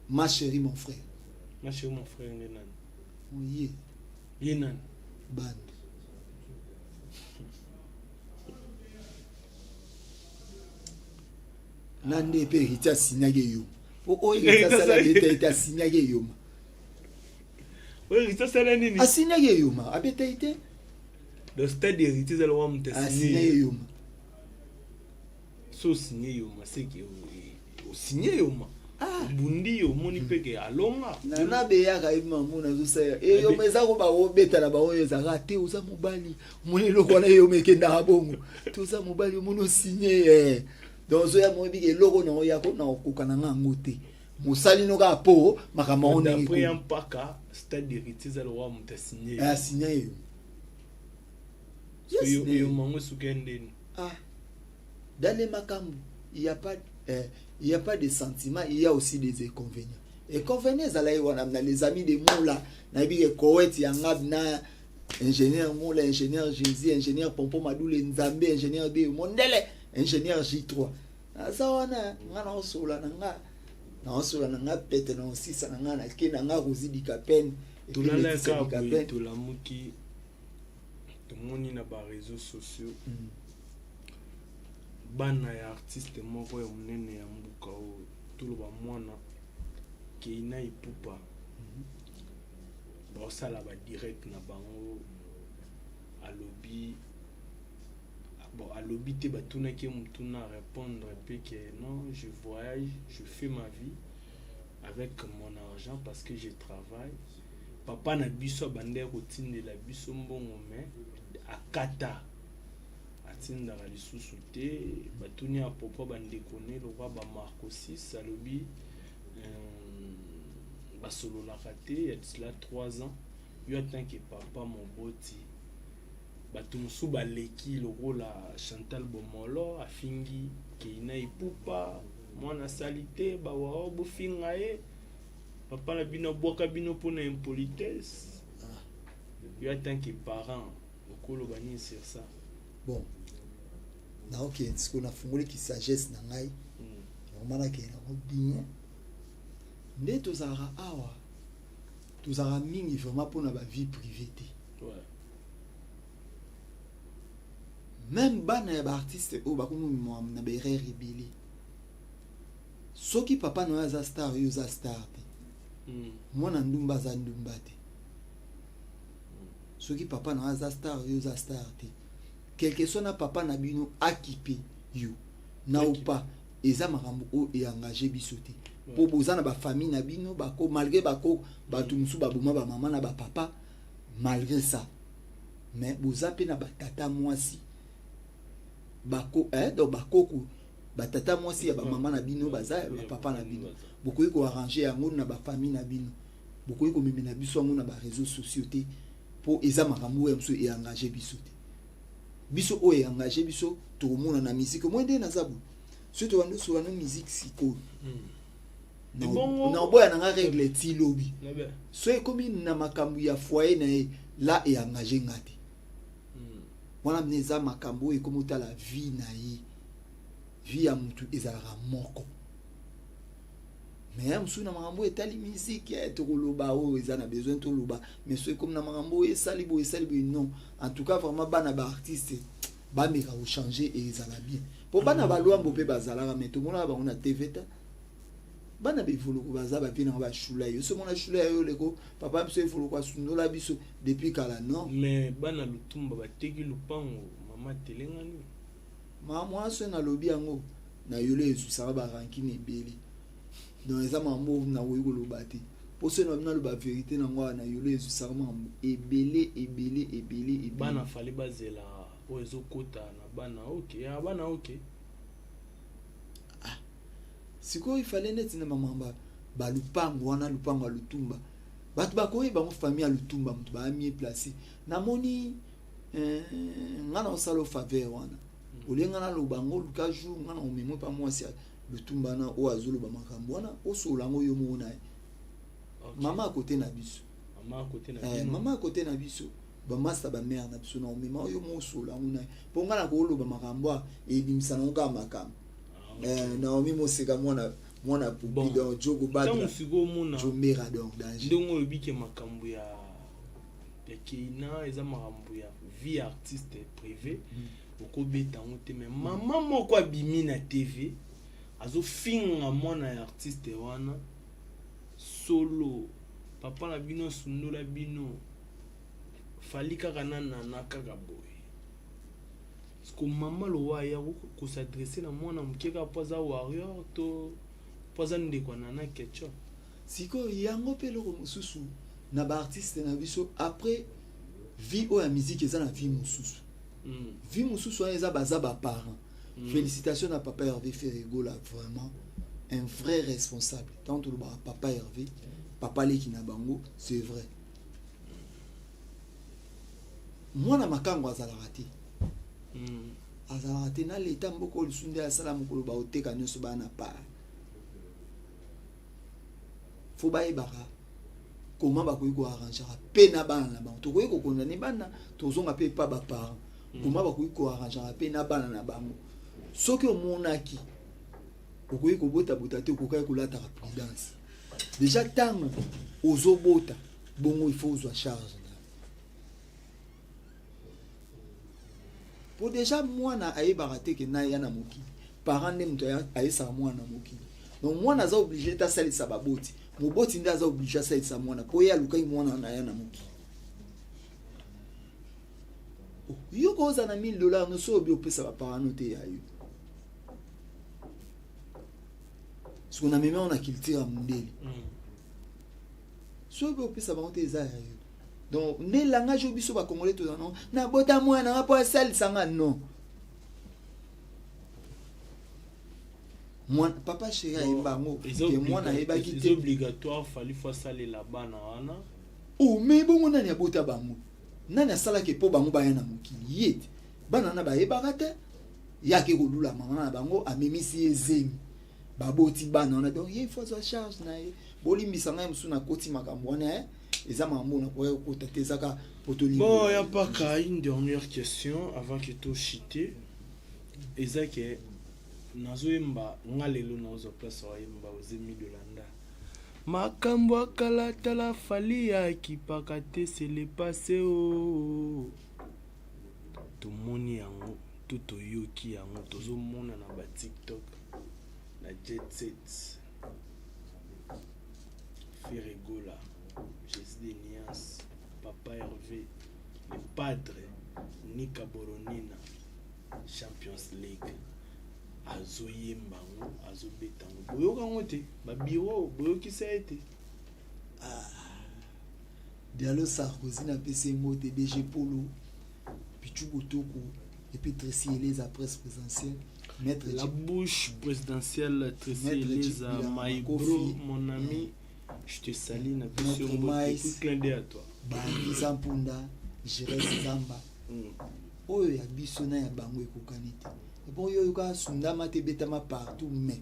ma chérie, mon frère. Ma chérie, mon frère nde nani? Ye. Ye nani? Bande. Na nde mpe Héritier asignaki eyoma, po oyo Héritier asala abeta ete asignaki eyoma. Oyo Héritier asala nini? Asignaki eyoma, abeta ye te. Donc stade Héritier ezala wa moto asignaki eyoma. So osigne eyoma, seke osigne eyoma, obundi, omoni mpe ke alonga. Nana beyaka yebi mambo nazosala eyoma, eza ko bakobeta na bango oyo ezalaka te. Oza mobali, omoni eloko wana, eyoma ekendaka bongo te. Oza mobali, omoni osigne, donc ozoya moyebi eloko na oya ko na okoka na nga yango te, mosali no kaka po makambo yango ndenge. D'après ya mpaka, stade Héritier eza lokola moto asigne. Asigne eyo. Eyoma yango esuki ya ndeni. Ah, dans les makambo, il y a pas de sentiments, il y a aussi des inconvénients. Inconvénients ezalaki wana na les amis de Moula. Nayebi ke Koet ya ngab na ingénieur Moula, ingénieur Jésus, ingénieur Pompo Madule Nzambe, ingénieur de Mondele, ingénieur J3 aza wana. Nga naosola na nga, naosola na nga pete na osisa na nga, nake na nga kozidika pene. Tolalaka boye, tolamuki, tomoni na baréseaux sociaux bana ya artiste moko ya monene ya mboka oyo, toloba mwana Keina Ipupa, baosala badirect na bango. Alobi, bon, alobi te, batunaki ye motuna, répondre mpe ke non, je voyage, je fais ma vie avec mon argent parce que je travaille. Papa na biso abandaki kotindela biso mbongo, mais akata, atindaka lisusu te. Batuni ya propos bandeko ne lokwa bamarco 6, alobi basololaka te ya cela 3 ans. Yo en tant que papa moboti, bato mosusu baleki lokola Chantal Bomolo afingi Keina Ipupa mwana asali te, bawawa bofinga ye, papa na bino abwaka bino mpona impolitesse. Yo en tant que parent, okoloba nini sur ça? Bon, naokende sikoyo, nafungoliki sagesse na ngai. Vraiment, nakende yango bien. Nde tozalaka awa, tozalaka mingi vraiment mpona bavie privée te. Même bana ya baartiste oyo bakomi na baerreur ebele. Soki papa na yo aza star, yo oza star te. Mwana ndumba aza ndumba te. Soki papa na yo aza star, yo oza star te. Quelque soit na papa na bino akipe yo na opa, eza makambo oyo eengage biso te, mpo boza na bafamille na bino bako, malgré bako bato mosusu baboma bamama na bapapa, malgré ça, mais boza mpe na batata mwasi bako, eh, donc bakoko, batata mwasi ya bamama na bino baza ya bapapa na bino. Bokoki koarrange yango na bafamille na bino, bokoki komemela biso yango na baréseaux sociaux te. Mpo eza makambo oyo mosusu eengage biso te. Biso oyo eengage biso, tokomona na musique omoi nde naza boye. Soki tobandi osola no musique sikoyo, na oboya na nga règle ti lobi. So ekomi na makambo ya foyer na ye, la eengage nga te. Wana mne eza makambo oyo ekomi otala vie na ye. Vie ya mutu ezalaka moko, mais ya mosusu na makambo oyo etali musique, tokoloba oyo eza na besoin toloba. Mais so ekomi na makambo oyo esali boye, esali boye, non. En tout cas, vraiment, bana baartiste bameka kochange, ezala bien, mpo bana balwambo mpe bazalaka, mais tomonaka bango na TV te. Bana bevoluku baza bavie nango, bashula yo so mona shula yo leko papa biso evoluku asundola biso depuis kala, non. Mais bana Lutumba bateki lupango, mama telengani. Mama mwasi oyo nalobi yango na yolo ezwisaka barankine ebele. Donc eza makambo oyo nakoki koloba te, mpo soki nabi naloba vérité nango awa na yolo, ezwisaka makambo ebele ebele ebele ebele. Bana fali bazela oyo ezokota na bana oke ya bana oke. Sikoyo ifale neti na bamamba balupango wana, lupango ya Lutumba, bato bakoyeba bango, famille ya Lutumba, moto baya mieux placé. Namoni nga na osala o faveur wana, olie nga naloba yango. Luka jour nga na omemo mpa mwasi ya Lutumba wana oyo azoloba makambo wana, osola yango yo moko na ye. Mama akote na biso. Mama akote na bino. Mama akote na biso, bamasta, bamare na biso, na omema oyo mo osola yango na ye, mpo nga na kooloba makambo a ebimisa nango kaka makambo. Naomi Moseka, mwana mwana pupi. Bon. Donc Jogo ntango Badra sikoyo omona Jomera, donc danger. Ndenge olobi ke makambo ya Keina eza makambo ya vie artiste privé, okobeta yango te. Mais mama moko abimi na TV, azofinga mwana ya artiste wana solo: papa na bino asundola bino, fali kaka na nana kaka boye. Parce mama lowa aya kos'adresser na mwana moke kaka mpo aza warrior to mpo aza ndeko ya Nana Ketchup. Sikoyo yango mpe eloko mosusu na baartiste na biso, après vie oyo ya musique, eza na vie mosusu. Vie mosusu wana eza baza baparent. Félicitation na papa Hervé Ferregola, vraiment un vrai responsable. Tant tolobaka papa Hervé, papa leki na bango, c'est vrai, mwana makango azalaka te. Azalaka te na leta mboka oyo lisusu nde asala mokolo baoteka nyonso baya na part. Fo bayebaka koma bakoki koarrangeaka mpe na bana na bango. Tokoki kokondane bana, tozonga mpe epa baparent, koma bakoki koarrangeaka mpe na bana na bango. Soki omonaki okoki kobotabota te, okokaki kolataka prudence déjà ntango ozobota bongo. Il faut ozwa charge na po déjà mwana ayebaka te ke na ya na mokili. Parent nde moto ayesaka mwana na mokili. Donc mwana aza obligé te asalisa baboti, moboti nde aza obligé asalisa mwana, mpo ye alukaki mwana na ya na mokili. Oh, yo koza na 1000 $ no, so obi opesa baparent no te ya yo. Soki na memi na culture ya mondele, soki opesa bango te, eza ya yo. Donc nde langage oyo biso bacongolais toza nango: nabota mwana nanga mpo asalisanga. Non, mwana papa chéri ayemba yango ke mwana ayebaki te. Te. Obligatoire fali fo asalela bana wana. O me bongo nani abota bango? Nani asalaki mpo bango baya na mokili? Ye te. Bana wana bayebaka te. Ye ake kolula mama na bango, amemisi ye zemi, baboti bana wana. Donc ye il faut azwa charge na ye. Bolimbisa ngai, mosusu nakoti makambo wana, eza makambo nakoya kokota te, ezaka po Bon, ya mpaka une dernière question avant que tochite. Eza ke nazoyemba nga lelo, nazwa place wayemba ozemi dolanda makambo akala. Tala, fali akipaka te, c'est le passé. O tomoni yango to toyoki yango, tozomona na batiktok, na Jet Set, Ferre Gola, Jésus de Nias, papa Hervé le Padre, Nika Boronina, Champions League, azoyemba yango, azobeta yango. Boyoka yango te, babiro boyokisa ye te. Dialo Sarkozy, napesi ye mbote, DG Polo Pichu Botoko, et puis Tracy Eleza, presse présidentielle, maître. La bouche présidentielle, Tracy Maître Eleza, Chip my Kofi. bro, mon ami. Je te salue, napesi yo Notre mbote. Mice. Puis clin d'œil à toi. Baza Mpunda, Jires Zamba. Oyo ya biso na ya bango ekokani te. Ebongo yo oyoka sundama te, ebetama partout, mais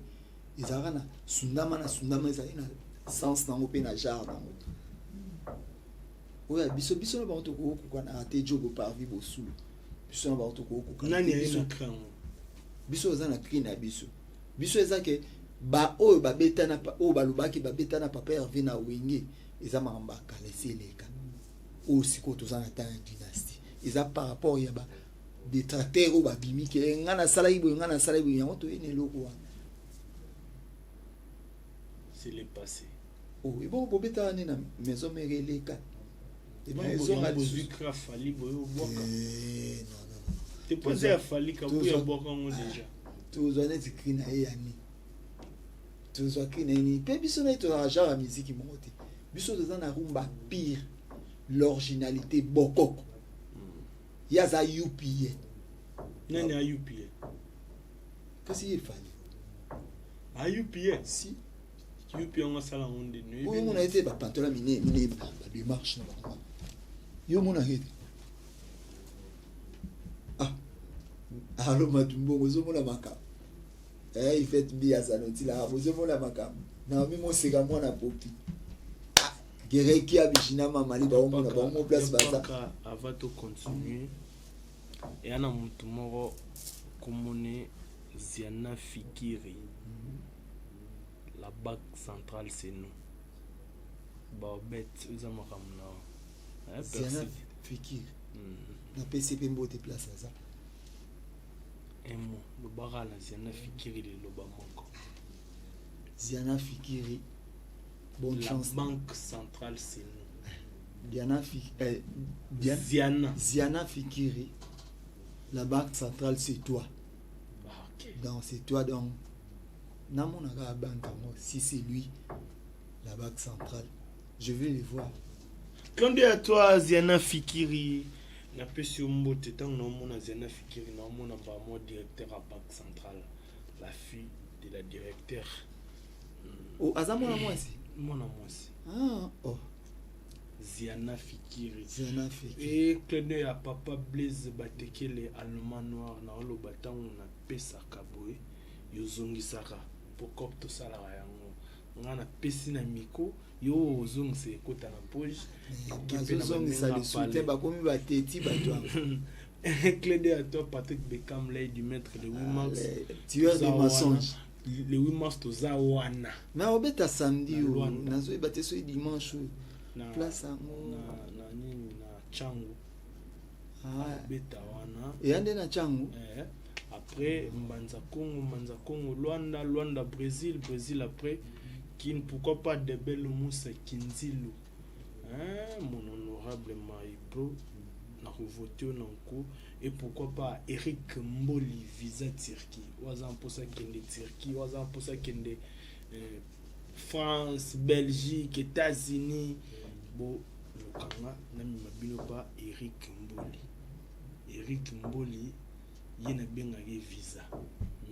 ezalaka na sundama na sundama, ezali na sens nango mpe na genre nango. Oyo ya biso, biso na bango tokokokanaka te. Jogo parvi bosulu, biso na bango tokokokana Nani te. aye Biso na cri yango? Biso oza na cri na biso. Biso eza ke baoyo babetana, oyo balobaki babetana papa Herve na Wenge, eza makambo ya kala, esi eleka. Oyo sikoyo toza na temps ya dynastie. Eza par rapport ya ba détracteur oyo babimi ke ngai nasalaki boye, ngai nasalaki boye. Yango toyei na eloko wana. C'est le passé. Oh, ebongo bobetaka nde na Maison Mère, eleka. Ebongo ezonga Yango bozwi lisusu. cri ya Fally boye obwaka. Eh, non, non, non. Te, po eza ya Fally Kabuya, abwaka yango déjà. Tozwa neti cri na ye ya nini? Tozwa cri na ye nini? Mpe biso na ye tozalaka genre ya miziki moko te. Biso toza na rumba pire, l'originalité, bokoko. Ye aza UPA. Nani ayupi ye? Kasi ye Fally. Ayupi ye? Si. Yupi yango asala yango ndeni? Oyo omona ye te, bapantola mine mine, badémarche na bango, yo omonaka ete, ah, alo Matumbongo, ozomona makambo. Ifete mbi azana otilaka, bozomona makambo. Naomi Moseka, mwana popi, gereki abishina mamali, baomona bango place baza. Paka, avant to continuer, eya na motu moko komone Ziana Fikiri. La banque centrale, c'est nous. Baobet eza makambo na yo. Ziana Percy. Fikiri. Napesi mpe mbote place aza. Un mot, lobaka na Ziana Fikiri, liloba moko. Ziana Fikiri, bonne La chance. banque centrale, c'est nous. Diana, Ziana. Ziana Fikiri, la banque centrale, c'est toi. Ah, ok. Donc c'est toi. Donc namonaka ya banque yango, si c'est lui la banque centrale, je vais le voir. Clin d'œil à toi, Ziana Fikiri. Napesi yo mbote. Ntango naomona Ziana Fikiri, naomona bamo directeur ya banque centrale, la fille de la directeur. Oh, aza mwana mwasi? Mwana mwasi. Ah, oh. Ziana Fikiri. Ziana Fikiri. E clin d'œil ya papa Blaise Batekele, allemand noir. Naoloba, ntango napesaka boye, yozongisaka po cop tosalaka yango. Ngai napesi na miko, yo ozongisa, ekota na poche. Bazozongisa lisusu te, bakomi bateti bato yango. Clin d'œil à toi, Patrick Beckham, l'œil du maître, le 8 mars. Tueur de mensonge. Le 8 mars toza wana. Mais obeta samedi Na oyo, Luanda. nazoyeba te soki dimanche oyo. Na, Place yango. na nini, na Changu. Ah, obeta wana. Eya nde na Ntango. Eh, après Mbanza Congo, Mbanza Congo, Luanda, Luanda, Brésil, Brésil, après Kin, pourquoi pas Debel Moussa Kinzilu, hein, mon honorable Maïbro, nakovote yo na nko. Et pourquoi pas Eric Mboli, visa Turquie, waza mposa kende Turquie, waza mposa kende France, Belgique, États-Unis, bo lukanga namema bino pa Eric Mboli. Eric Mboli, ye nabengaki visa,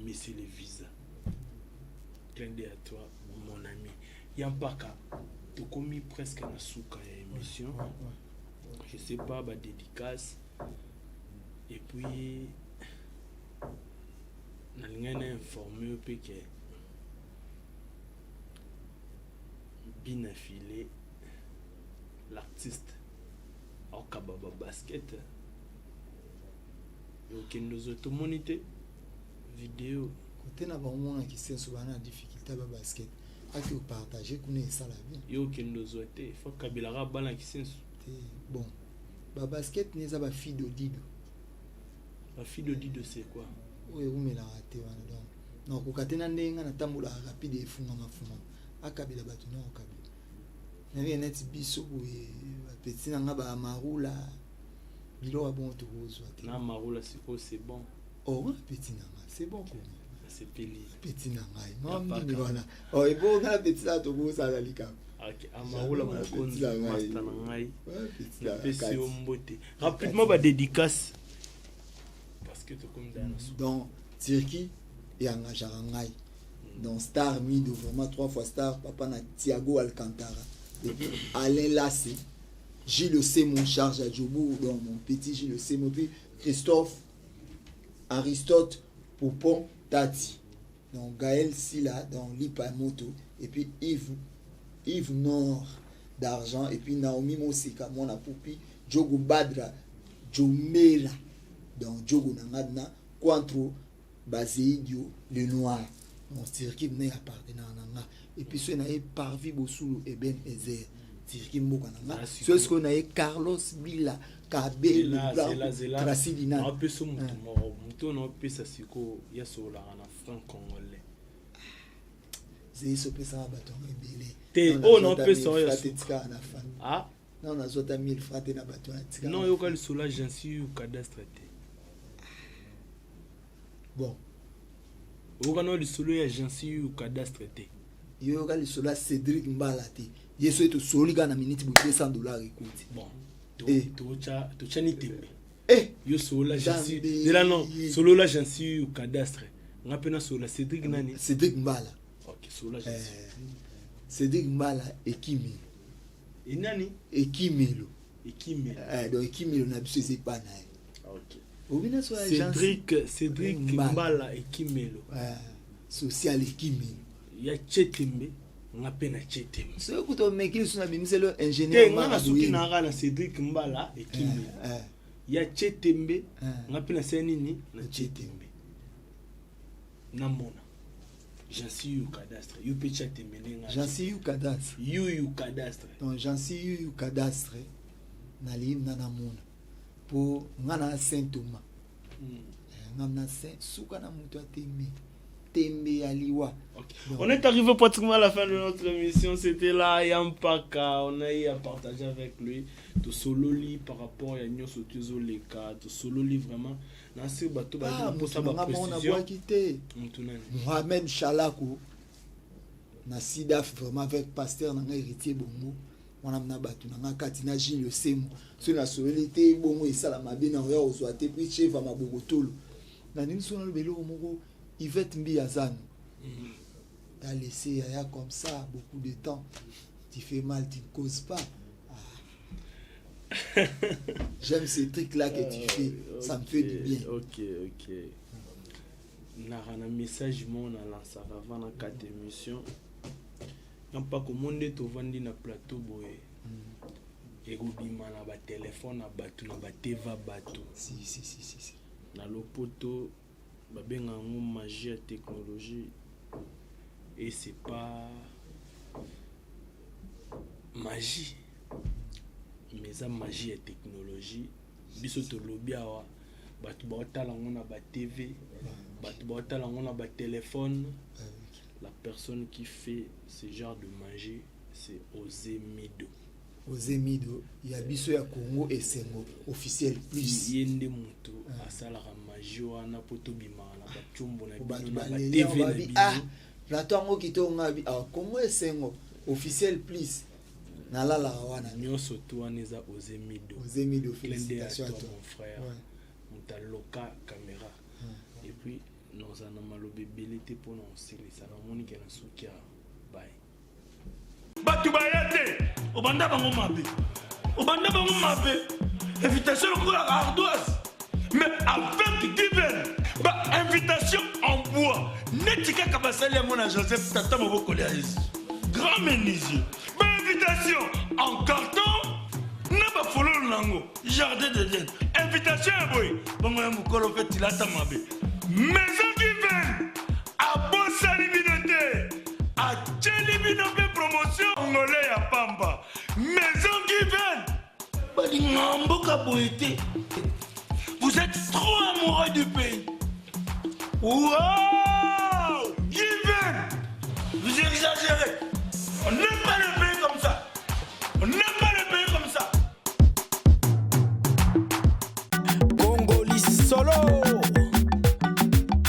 monsieur le visa. Clin d'œil à toi, mon ami Yampaka. Tokomi presque na suka ya émission. Je sais pas, badédicace, et puis nalingai na informe yo mpe ke Bina File, l'artiste, aokaba babasket. Okende ozwa, tomoni te video. Kote na bango monaki senso bana na difficulté ya babasket, ake opartage kuna, esala bien. Yo okende ozwa te, fo kabelaka bana Kisenso. Te, bon, babasket ne eza bafido dido. Bafido dido, c'est quoi? Oyo ewumelaka te wana. Donc nakoka te na ndenge nga natambolaka rapide, efungama fungama. Akabela bato na okabela ndenge neti biso boye, bapeti na nga bamarula, biloko ya bongo tokozwa te. Na marula sikoyo, c'est bon. Oh, wana peti na nga, c'est bon koma. Nasepeli. Peti na ngai. Ya mamdini paka. wana, oh, ebonga na peti na tokozala likambo. Ok, amarula mokonzi. Peti na ngai. Master na ngai. Ouais, peti na napesi yo kati. mbote. Rapidement, badédicace, parce que tokomi daya na suka. Donc Turquie eengageaka ngai. Donc star Mido, vraiment trois fois star, papa na Thiago Alcantara. Et puis Alain Lassé, Gilles Semo charge à Djobourg, donc mon petit Gilles Semo, puis Christophe, Aristote, Poupon, Tati. Donc Gaël Silla dans Lipa Moto, et puis Yves, Yves Nord d'argent, et puis Naomi Moseka, mon poupi, Djogo Badra, Jomela, donc Djogo Nangadna, Quantro, Bazeidio, le noir. Donc Turquie venait appartenant na nga. Et puis ceux na ye Parvi Bosulu Eben Ezer. Turquie mboka na nga. Ceux ce qu'on a Carlos Bila, Kabelo Blanco, Tracy Dina. Apesa moto moko, moto na opesa sikoyo ya sololaka na franc congolais. Zeyi opesaka bato yango ebele. Te, oyo na opesa oyo ya suka. Etikaka na famille. Ah? Non, nazwa ata 1000 francs te na bato wana tikaka. Non, yoka lisolo agence yu cadastre te. Bon. Oyoka na lisolo ya agence yu cadastre te. Yoka lisolo ya Cédric Mbala te. Ye soki tosoli kaka na minute boye $200 ekoti. Bon. Totyani tembe. Eh! Yo solola agence zela non, solola agence yu cadastre. Nga mpe nasolola Cédric nani? Cédric Mbala. Ok, solola agence. Cédric Mbala ekimelo. Enani? Ekimelo. Ekimelo. Donc ekimelo na biso eza epa na ye. Ok. Obina so Cédric, Cédric Mbala ekimelo. Social ekimelo. Ya Chetembe, nga mpe na Chetembe. Soki kuta omeki lisusu na bimiselo ingénieur Te, nga na soki na nga na Cédric Mbala ekimelo. Ya Chetembe, nga mpe na sala nini? Na Chetembe. Namona. Jansi yu cadastre. Yu pe Chetembe ndenge. Jansi yu cadastre. Yu yu cadastre. Donc Jansi yu yu cadastre nalingi na namona. Po nga na Saint Thomas. Nga na Saint suka na moto ateme. Tembe ya liwa. Okay. On est arrivé pratiquement à la fin de notre émission. C'était là Yampaka. On a eu à partager avec lui tout sololi par rapport à nyonso tozoleka, tout sololi vraiment. Nasi bato ba posa ba précision. Mohamed Chalakou na Sidaf vraiment avec pasteur nanga héritier bongo. Wana na bato nanga kati na Gilles Semo. So na sololi te bongo esala mabe na oya ozwa te puis cheva mabokotolo. Na nini so na lobelo moko Yvette Mbiazano. T'as laissé Yaya comme ça beaucoup de temps. Tu fais mal, tu ne causes pas. Ah. J'aime ces trucs-là que tu fais. Ça me fait du bien. Ok, ok. Nara na message mon a lancé avant la quatre émissions. Non pas comme on est au vandi na plateau boy. Ekobima na ba téléphone na bato na ba teva bato. Si si si si si. Na lopoto babenga yango magie ya technologie et c'est pas magie mais eza magie ya technologie. Biso tolobi awa bato baotala yango na ba TV, bato baotala yango na ba téléphone. La personne qui fait ce genre de magie, c'est Osé Mido. Osé Mido ya biso ya Congo esengo officiel plus. Ye nde moto asalaka magie wana po tobimaka na batiombo na bino na ba baleli TV na babi, bino. Ah, plateau yango kitoko nga bi, ah, Congo esengo officiel plus. Nalalaka wana. Nyonso tu wana eza Osé Mido. Osé Mido, Clin d'œil à félicitations à toi, toi. mon frère. Ouais. Moto aloka caméra. Et puis naza na maloba ebele te mpona kosilisa, namoni ke na suki ya bye. Bato baya te, obanda bango mabe. Obanda bango mabe. Invitation lokola ardoise. Mais avec divin, ba invitation en bois. Neti kaka basali ya mona Joseph tata mobokoli ya Yesu. Grand menuisier. Ba invitation en carton na ba fololo nango. Jardin d'Éden. Invitation ya boye. Bango ya mokolo pe tilata mabe. Maison divine. Abosani bino te. Atieli bino pe promotion ngole ya pamba. Maison divine. Balinga mboka boye te. Vous êtes trop amoureux du pays. Wow!